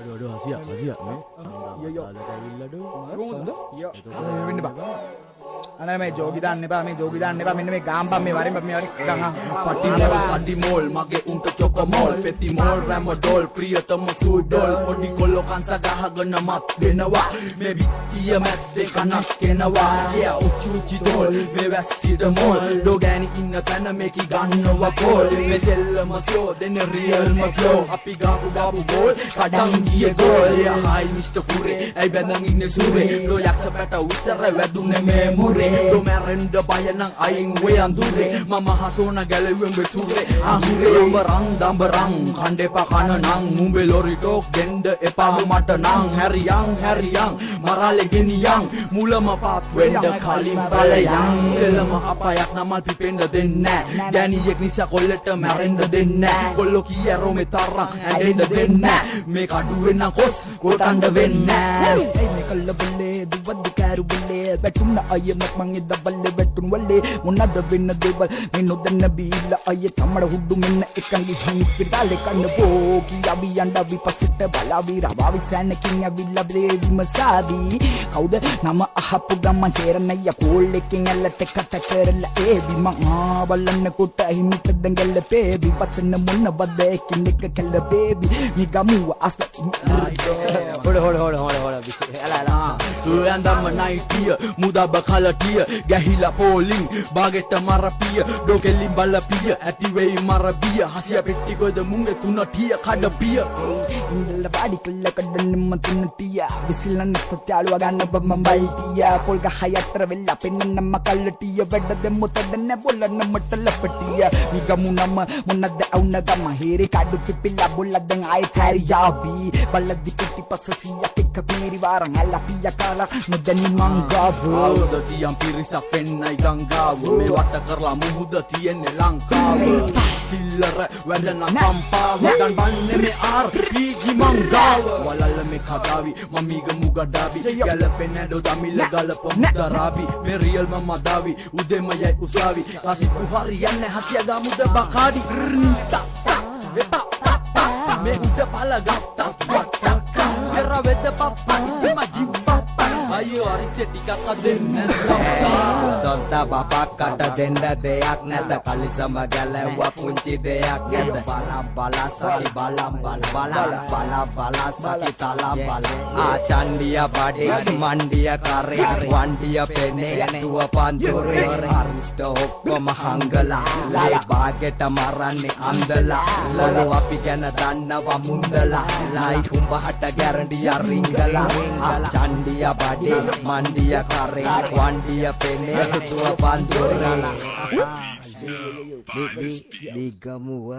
අඩෝ හසියා හසියා මේ යෝ. දාදට ඇවිල්ලාඩෝ. කොහොමද? යෝ වෙන්න බා. අනේ මේ ජෝගි දාන්න එපා, මේ ජෝගි දාන්න එපා. මෙන්න මේ ගාම්බම්, මේ වරෙන් මේ වරෙන් ගම්. පටි මෝල් පටි මෝල් මගේ උන්ට චොකමෝල්, පෙති මෝල් රැමඩෝල්, ප්‍රියතම සූඩෝල්. පොඩි කොල්ලෝ කංස ගහගෙන මත් වෙනවා, මේ විත්තිය මැද්දේ කනක් එනවා. Yeah, උච්චි උච්චි දෝල් මේ වැස්සිට මෝල් ඩෝ ගෑණි ඉන්න තැන මේකි ගන්නවා ගෝල්. මේ සෙල්ලම ස්ලෝ දෙන්න රියල්ම ෆ්ලෝ, අපි ගාපු ගාපු ගෝල් කඩන් ගිය ගෝල්. Yeah, hi mister කුරේ, ඇයි බැඳන් ඉන්නේ සුරේ? ඩෝ යක්ෂ පැට විතර වැදුනේ මේ මුරේ. ඩෝ මැරෙන්න බය නම් අයින් වේ අඳුරේ, මම හසෝන ගැලුවෙන් බෙසුරේ අහුරේ. අඹරං දඹරං කණ්ඩෙපා කන නම්, මුඹේ ලොරි ටෝක් දෙන්න එපා මට නම්. හැරියන් හැරියන් මරාලේ ගෙනියන්, මුලම පාත් වෙන්න කලින් ඵලයන්. සෙලම අපායක් නමල් පිපෙන්න දෙන්නේ නෑ, ගෑණියෙක් නිසා කොල්ලට මැරෙන්න දෙන්නේ නෑ. කොල්ලෝ කීයරෝ මේ තරම් ඇඬෙන්න දෙන්නේ නෑ, මේ කඩුවෙන් නම් කොස් කොටන්න වෙන්නේ නෑ. ඇයි මේ කල්ල බල්ලේ දුවද්දි කෑරු බල්ලේ වැටුණ අය මත් මං එදා බල්ලේ වැටුන් වල්ලේ. මොනද වෙන්න දේවල් මේ නොදන්න බීලා අය තමඩ හුඩු මෙන්න එකන් ගිහින් ඉස්පිරිතාලේ කන්න පෝ කියාවි යන්ඩාවි පස්සට බලාවි රවාවි සෑනකින් ඇවිල්ලා බ්ලේ විමසාවි කවුද නම අහපු ගමන් සේරනయ్య කෝල් එකෙන් ඇල්ලට කට කරලා ඒවි. මං ආ බලන්නකොට හිමිට දැන් ගැලපේවි, වචන මොනවද එකින් එක කැලපේවි. මේ ගමුව අස හොඩ හොඩ හොඩ හොඩ හොඩ එලා එලා. ඇඳම නයිටිය මුදා බකලටිය ගැහිලා පෝලිං බාගෙට මරපිය. ඩෝකෙල්ලින් බලපිය ඇති වෙයි මරබිය. හසිය පෙට්ටි කොයිද මුංගේ තුන ටිය කඩපිය. ඉඳලා වාඩි කළා කඩන්නම තුන ටිය විසිලන්න තාළුවා ගන්න බම්ම බල්ටිය පොල් ගහ යතර වෙලා පෙන්නන්නම කල්ලටිය වැඩ දෙමු තඩන්න බොලන්න මට ලපටිය. මිගමු නම මොනද අවුන ගම හේරි කඩු පිපිලා බොල්ලා දැන් ආයෙත් හැරියාවි. බලද්දි පිටිපස්ස සීයක් එක්ක පීරි වාරන් ඇල්ලා පිය කාලා නොදැනි මං ගාව. ආවුද තියම් පිරිසක් පෙන්නයි ගංගාව, මේ වට කරලා මුහුද තියෙන්නේ ලංකාව. සිල්ලර වැඩ නම් කම්පාව ගන් බන්නේ මේ ආර්.පී.ජී මං ගාව. වලල්ල මේ කදාවි මමීග මුගඩාබි ගැලපෙන්නේ ඩෝ දමිල ගලප මුදරාබි. මේ රියල්ම මදාවි උදේම යයි උසාවි කසිප්පු හරියන්නේ හසිය ගමුද බකාඩි. තා තා එපා පා පා මේ උඩ පල ගත්තා වට්ටක්කා පෙර වෙද පප්පා ඉතිම ජිම්පප්පා. අයියෝ අරිසෙ ටිකක් දෙන්න. සොන්ත බපක් කට දෙන්න දෙයක් නැත, කලිසම ගැලැව්වා පුංචි දෙයක් නැත. බලම් බල සකි බලම් බල බල බල බල සකි තලම් බල. ආ චණ්ඩිය බඩේ මණ්ඩිය කරේ වණ්ඩිය පෙනේ දුව පන්දුරේ. අරිෂ්ට ඔක්කොම හංගලා ලේ බාගෙට මරන්නේ අන්දලා. ලොලෝ අපි ගැන දන්නවා මුන්දලා, ලයි උඹහට ගැරන්ඩිය රිංගලා. ආ චණ්ඩිය බඩේ මණ්ඩිය කරේ වණ්ඩිය පෙනේ දුව පන්දුරේ. මේ ගමුව.